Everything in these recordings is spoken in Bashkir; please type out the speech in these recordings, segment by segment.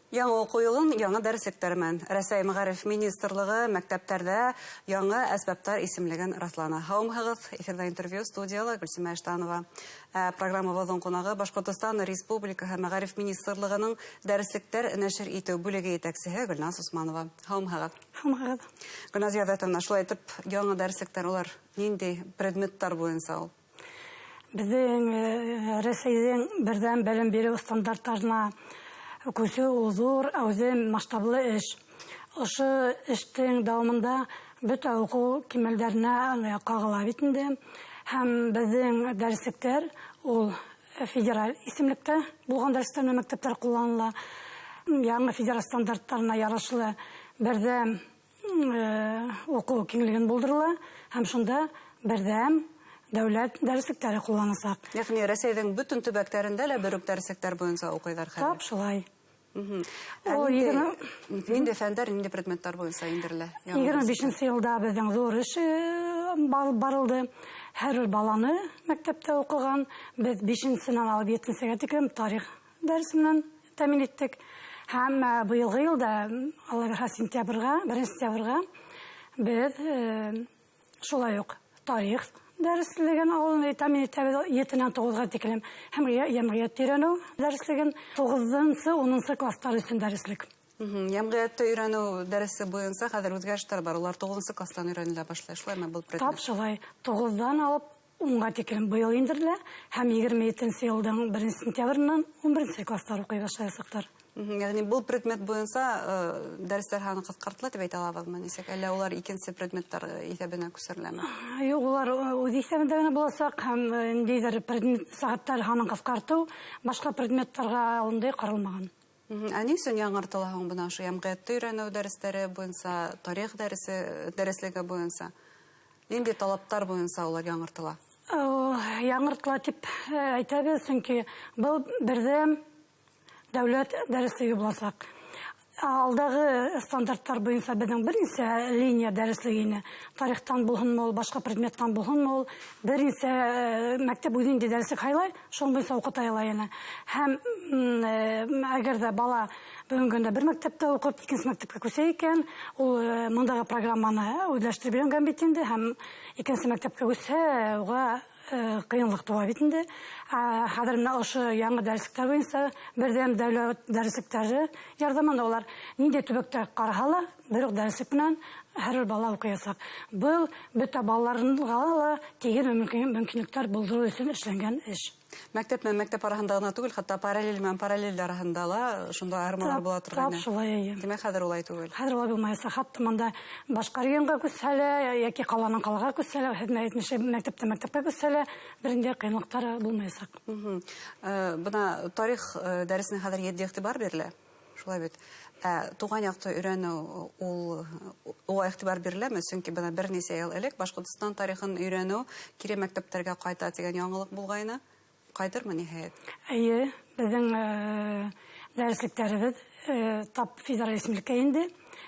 Яңы уҡыу йылын яңы дәреслектәр менән. Рәсәй Мәғариф министрлығы мәктәптәрҙә яңы әсбаптар исемлеген раҫланы. Һаумыһығыҙ, эфирҙа интервью, студияла Гөлсимә Иштанова. Программабыҙҙың ҡунағы Башҡортостан Республикаһы Мәғариф министрлығының дәреслектәр нәшер итеү бүлеге етәксеһе Гөлназ Усманова. Һаумыһығыҙ. Һаумыһығыҙ. Гөлназ Йәҙәтовна, шулай итеп, яңы дәреслектәр улар ниндәй предметтар буйынса ул? Беҙҙең Рәсәйҙең берҙәм белем биреү стандарттарына күсеү ул ҙур, әүҙем, масштаблы эш. Ошо эштең дауамында бөтә уҡыу кимәлдәренә ҡағыла бит инде. Һәм беҙҙең дәреслектәр ул федераль исемлектә булған дәреслектәр менән мәктәптәр ҡулланыла. Яңы федераль стандарттарына ярашлы берҙәм уҡыу киңлеген булдырыла һәм шунда берҙәм дәүләт дәреслектәре ҡулланасаҡ. Йәғни Рәсәйҙең бөтөн төбәктәрендә лә бер үк дәреслектәр буйынса уҡыйҙар хәҙер. Тап шулай. Ниндәй фәндәр, ниндәй предметтар буйынса индерелә? 25-нсе йылда беҙҙең ҙур эш барылды. Һәр бер баланы мәктәптә уҡыған беҙ 5-сенән алып 7-сегә тиклем тарих дәресе менән тәьмин иттек. Һәм быйылғы йылда, Алла бирһә, сентябргә, 1 сентябргә беҙ шулай уҡ тарих дәреслеген тәьмин итәбеҙ 7-нән 9-ға тиклем. Һәм йәмғиәтте өйрәнеү дәреслеген 9-нсы, 10-нсы класстар өсөн дәреслек. Йәмғиәтте өйрәнеү дәресе буйынса хәҙер үҙгәрештәр бар. Улар 9-нсы класстан өйрәнелә башлай. Шулаймы был предмет? Тап шулай. 9-ҙан алып 10-ға тиклем быйыл индерелә һәм 27-нсе йылдың 1 сентябренән 11-нсе класстар уҡый башлаясаҡтар. Йәғни был предмет буйынса дәрестәр һаны ҡыҫҡартыла тип әйтә алабыҙмы нисек? Әллә улар икенсе предметтар иҫәбенә күсереләме? Юҡ, улар үҙ иҫәбендә генә буласаҡ һәм ниндәйҙер предмет сәғәттәр һанын ҡыҫҡартыу башҡа предметтарға ундай ҡаралмаған. Ә ни өсөн яңыртыла һуң бына ошо йәмғиәтте өйрәнеү дәрестәре буйынса, тарих дәреслеге буйынса? Ниндәй талаптар буйынса улар яңыртыла? Яңыртыла тип әйтәбеҙ, сөнки был берҙәм дәүләт дәреслеге буласаҡ. Алдағы стандарттар буйынса беҙҙең бер нисә линия дәреслеге ине. Тарихтан булһынмы ул, башҡа предметтан булһынмы ул, бер нисә мәктәп үҙе ниндәй дәреслек һайлай, шуның буйынса уҡыта ала ине. Һәм әгәр ҙә бала бөгөнгө көндә бер мәктәптә уҡып, икенсе мәктәпкә күсә икән, ул мындағы программаны үҙләштереп өйрәнгән бит инде, һәм икенсе мәктәпкә күсһә, уға ҡыйынлыҡ тыуа бит инде. Хәҙер менә ошо яңы дәреслектәр буйынса берҙәм дәүләт дәреслектәре ярҙамында улар ниндәй төбәктә ҡараһа ла бер үк дәреслек менән һәр бер бала уҡыясаҡ. Был бөтә балаларға ла тигеҙ мөмкинлектәр булдырыу өсөн эшләнгән эш. Мәктәп менән мәктәп араһында ғына түгел, хатта параллель менән параллель араһында ла шунда айырмалар була торғайны. Тап шулай, эйе. Тимәк, хәҙер улай түгел. Хәҙер улай булмаясаҡ. Хатта мында башҡа регионға күсһә лә, йәки ҡаланан ҡалаға күсһә лә, һеҙ әйтмешә, мәктәптән мәктәпкә күсһә лә, бер ниндәй ҡыйынлыҡтар булмаясаҡ. Бына тарих дәресенә хәҙер етди иғтибар бирелә. Шулай бит. Туған яҡты өйрәнеү ул уға иғтибар биреләме? Сөнки бына бер нисә йыл элек Башҡортостан тарихын өйрәнеү кире мәктәптәргә ҡайта тигән яңылыҡ булғайны. Ҡайтырмы ниһайәт? Эйе, беҙҙең дәреслектәребеҙ тап федераль исемлеккә инде,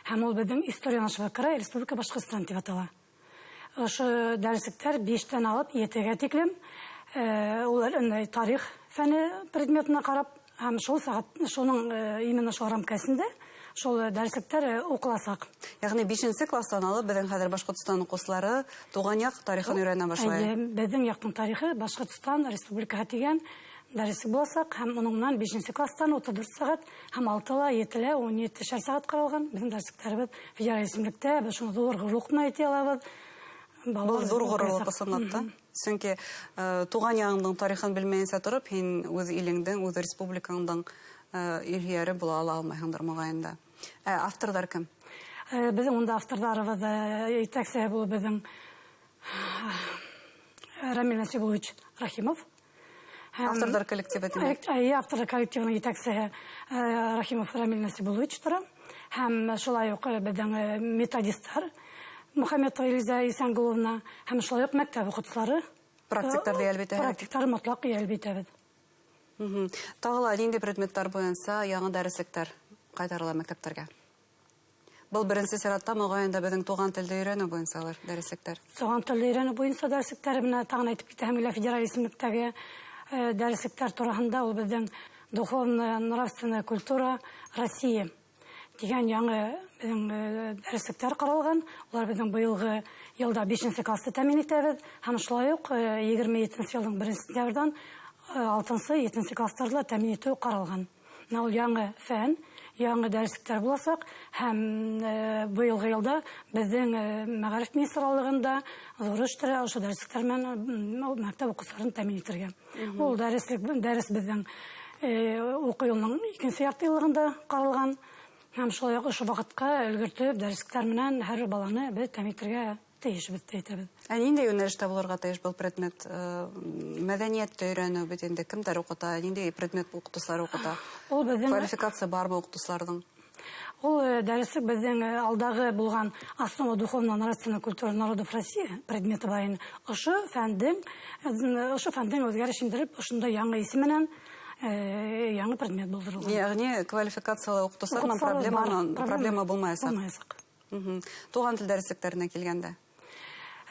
һәм ул беҙҙең История нашего края, Республика Башҡортостан тип атала. Ошо дәреслектәр 5-тән алып 7-гә тиклем, улар тарих фәне предметына ҡарап, һәм шул сәғәт, шуның именно шул рамкаһында шул дәреслектәр уҡыласаҡ. Йәғни 5-нсе класстан алып беҙҙең хәҙер Башҡортостан уҡыусылары туған яҡ тарихын өйрәнә башлай. Эйе, беҙҙең яҡтың тарихы Башҡортостан Республикаһы тигән дәреслек буласаҡ, һәм уның менән 5-нсе класстан 34 сәғәт һәм 6-ла, 7-лә, 17-шәр сәғәт ҡаралған беҙҙең дәреслектәребеҙ федераль исемлектә. Беҙ шуны ҙур ғорурлыҡ менән әйтә алабыҙ. Был ҙур ғорурлыҡ ысынлап та. Сөнки туған яғыңдың тарихын белмәйенсә тороп, һин үҙ илеңдең, үҙ республикаңдың илһөйәре була ала алмайһыңдыр моғайын да. Авторҙар кем? Беҙҙең унда авторҙарыбыҙ, етәксеһе булып беҙҙең Рамил Насибуллович Рахимов. Авторҙар коллективы тимәк? Эйе, авторҙар коллективының етәксеһе Рахимов Рамил Насибуллович тора. Һәм шулай уҡ беҙҙең методисттар Мухаммедова Элиза Исәнгуловна һәм шулай уҡ мәктәп уҡытыусылары. Практиктарҙы йәлеп итәһегеҙ? Практиктар мотлаҡ йәлеп итәбеҙ. Тағы ла ниндәй предметтар буйынса яңы дәреслектәр ҡайтарыла мәктәптәргә? Был беренсе сиратта моғайын да беҙҙең туған телде өйрәнеү буйынсалыр дәреслектәр. Туған телде өйрәнеү буйынса дәреслектәр менә тағын әйтеп китәһем килә, федераль исемлектәге дәреслектәр тураһында. Ул беҙҙең «Духовная нравственная культура России» тигән яңы беҙҙең дәреслектәр ҡаралған. Улар беҙҙең быйылғы йылда бишенсе класты тәьмин итәбеҙ, һәм шулай уҡ 27-нсе йылдың 1 сентябрҙән алтынсы, етенсе кластарҙы ла тәьмин итеү ҡаралған. Ул яңы фән, яңы дәреслектәр буласаҡ, һәм быйылғы йылда беҙҙең мәғариф министрлығында ҙур эш тора ошо дәреслектәр менән мәктәп уҡыусыларын тәьмин итергә. Ул дәреслек, дәрес беҙҙең уҡыу йылының икенсе ярты йыллығында ҡаралған, һәм шулай уҡ ошо ваҡытҡа өлгөртөп дәреслектәр менән һәр бер баланы беҙ тәьмин итергә тейешбеҙ, тип әйтәбеҙ. Ә ниндәй йүнәлештә булырға тейеш был предмет? Мәҙәниәтте өйрәнеү бит инде, кемдәр уҡыта, ниндәй предмет уҡытыусылары уҡыта? Ул беҙҙең Квалификация бармы уҡытыусыларҙың? Ул дәреслек беҙҙең алдағы булған «Основа духовно-нравственной культуры народов России» предметы бар ине. Ошо фәндең үҙгәреш индереп, ошондай яңы исем менән яңы предмет булдырылған. Йәғни квалификациялы уҡытыусылар менән Уҡытыусылар бар, проблема булмаясаҡ. Булмаясаҡ. Туған тел дәреслектәренә килгәндә?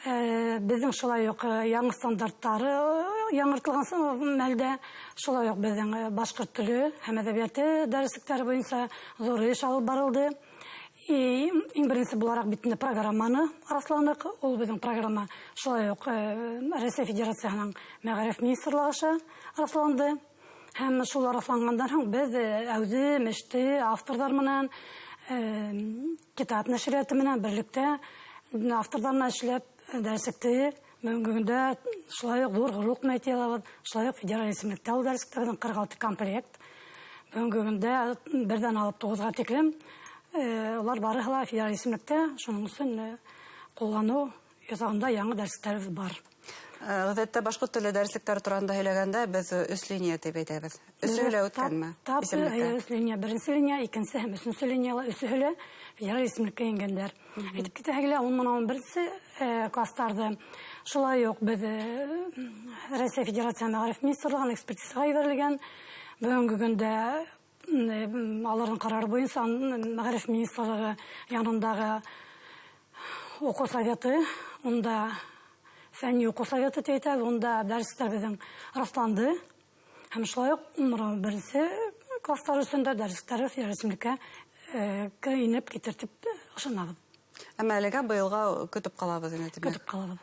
Беҙҙең шулай уҡ яңы стандарттары яңыртылған мәлдә шулай уҡ беҙҙең башҡорт теле һәм әҙәбиәте дәреслектәре буйынса ҙур эш алып барылды. И, иң беренсе булараҡ бит инде программаны раҫланыҡ. Ул беҙҙең программа шулай уҡ Рәсәй Федерацияһының Мәғариф министрлығы аша раҫланды. Һәм шул раҫланғандан һуң беҙ әүҙем эште авторҙар менән, китап нәшриәте менән берлектә авторҙар менән эшләп дәреслекте бөгөнгө көндә шулай уҡ ҙур ғорурлыҡ менән әйтә алабыҙ, шулай уҡ федераль исемлектә ул дәреслектәр беҙҙең 46 комплект. Бөгөнгө көндә берҙән алып туғыҙға тиклем улар барыһы ла федераль исемлектә, шуның өсөн ҡулланыу ясағында яңы дәреслектәребеҙ бар. Ғәҙәттә башҡорт теле дәреслектәре тураһында һөйләгәндә беҙ өс линия тип әйтәбеҙ. Өсөһө лә үткәнме? Тап, исемлеккә? Өс линия: беренсе линия, икенсе һәм өсөнсө линияла, өсөһө лә федераль исемлеккә ингәндәр. Әйтеп китәһе килә, ун менән 11-се кластарҙы шулай уҡ беҙ Рәсәй Федерация Мәғариф министрлығының экспертизаға ебәрелгән. Бөгөнгө көндә аларҙың ҡарары буйынса Мәғариф министрлығы янындағы уҡыу советы, унда фәнни уҡыу советы тип әйтәбеҙ, унда дәреслектәр беҙҙең раҫланды. Һәм шулай уҡ 11-се кластар өсөн дә дәреслектәр федераль исемлеккә инеп китер тип ышанабыҙ. Әммә әлегә быйылға көтөп ҡалабыҙ инде, тимәк. Көтөп ҡалабыҙ.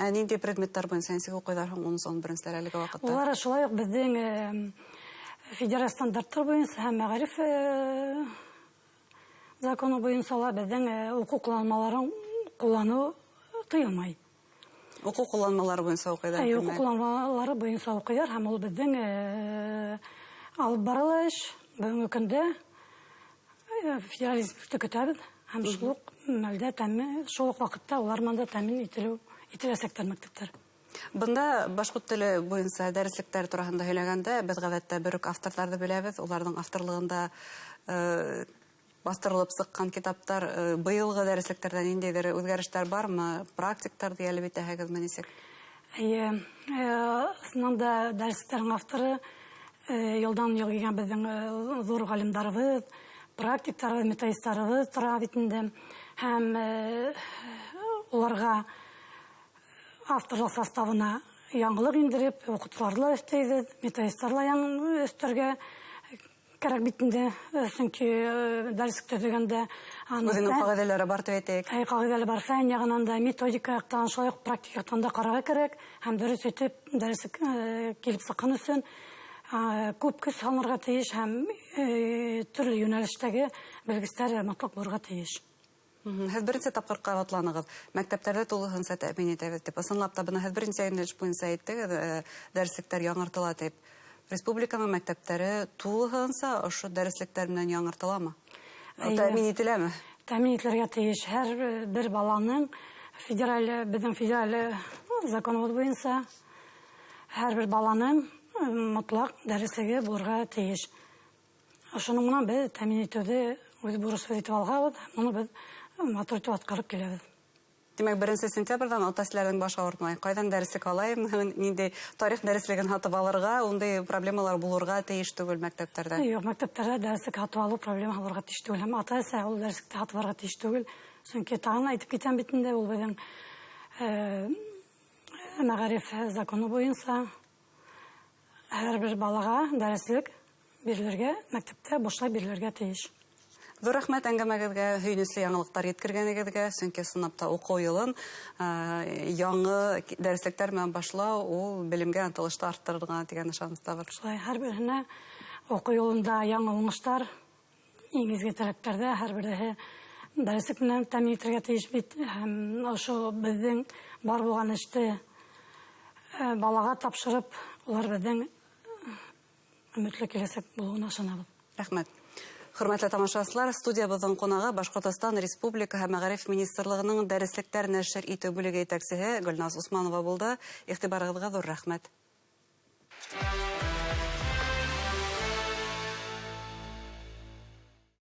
Ә ниндәй предметтар буйынса нисек уҡыйҙар һуң 10-11-селәр әлеге ваҡытта? Улар шулай уҡ беҙҙең федераль стандарттар буйынса һәм мәғариф законы буйынса ла беҙҙең уҡыу ҡулланмаларын ҡулланыу тыйылмай. Уҡыу ҡулланмалары буйынса уҡыйҙар. Әй, уҡыу тимәк. ҡулланмалары буйынса уҡыйҙар, һәм ул беҙҙең алып барыла эш. Бөгөнгө көндә федераль исемлекте көтәбеҙ, һәм шул уҡ мәлдә тәьмин, шул уҡ ваҡытта улар менән дә тәьмин ителәсәктәр мәктәптәр. Бында башҡорт теле буйынса дәреслектәр тураһында һөйләгәндә беҙ ғәҙәттә бер үк авторҙарҙы беләбеҙ, уларҙың авторлығында баҫтырылып сыҡҡан китаптар. Быйылғы дәреслектәрҙә ниндәйҙер үҙгәрештәр бармы? Практиктарҙы йәлеп итәһегеҙме, нисек? Эйе, ысыннан да дәреслектәрҙең авторы йылдан йыл килгән беҙҙең ҙур ғалимдарыбыҙ, практиктарыбыҙ, методисттарыбыҙ тора бит инде. Һәм уларға авторлыҡ составына яңылыҡ индереп, уҡытыусыларҙы ла өҫтәйбеҙ, методисттар ла яңы өҫтәргә кәрәк бит инде, сөнки дәреслек төҙөгәндә аны Үҙенең ҡағиҙәләре бар тип әйтәйек. Әй, ҡағиҙәләре бар, фән яғынан да, методика яҡтан, шулай уҡ практик яҡтан да ҡарарға кәрәк, һәм дөрөҫ итеп дәреслек килеп сыҡһын өсөн күп көс һалынырға тейеш һәм төрлө йүнәлештәге белгестәр мотлаҡ булырға тейеш. Һеҙ беренсе тапҡыр ҡабатланығыҙ. Мәктәптәрҙе тулыһынса тәьмин итәбеҙ тип. Ысынлап та, бына һеҙ беренсе йүнәлеш буйынса әйттегеҙ, дәреслектәр яңыртыла тип. Республиканың мәктәптәре тулыһынса ошо дәреслектәр менән яңыртыламы? Эйе. Тәьмин ителәме? Тәьмин ителергә тейеш. Һәр бер баланың федераль, беҙҙең федераль законыбыҙ буйынса һәр бер баланың мотлаҡ дәреслеге булырға тейеш. Ошоноң менән беҙ тәьмин итеүҙе үҙ бурысыбыҙ итеп алғанбыҙ, уны беҙ матур итеп атҡарып киләбеҙ. Тимәк, 1 сентябрҙән ата-әсәләрҙең башы ауыртмай. Ҡайҙан дәреслек алайым, ниндәй тарих дәреслеген һатып алырға, ундай проблемалар булырға тейеш түгел мәктәптәрҙә. Юҡ, мәктәптәрҙә дәреслек һатып алыу проблема булырға тейеш түгел. Һәм ата-әсә ул дәреслекте һатып алырға тейеш түгел. Сөнки тағын әйтеп китәм бит инде, ул беҙҙең мәғариф законы буйынса Һәр бер балаға дәреслек бирелергә, мәктәптә бушлай бирелергә тейеш. Ҙур рәхмәт әңгәмәгеҙгә, һөйөнөслө яңылыҡтар еткергәнегеҙгә, сөнки ысынлап та уҡыу йылын яңы дәреслектәр менән башлау ул белемгә ынтылышты арттырырға тигән ышаныстабыҙ. Шулай, һәр береһенә уҡыу юлында яңы уңыштар, иң изге теләктәрҙә, һәр береһе дәреслек менән тәьмин итергә тейеш бит. Һәм ошо беҙҙең бар булған эште балаға тапшырып, улар беҙҙең өмөтлө киләсәк булыуына ышанабыҙ. Рәхмәт. Хөрмәтле тамашасылар, студиябыҙҙың ҡунағы Башҡортостан Республикаһы Мәғариф министрлығының дәреслектәр нәшер итеү бүлеге етәксеһе Гөлназ Усманова булды. Иғтибарығыҙға ҙур рәхмәт.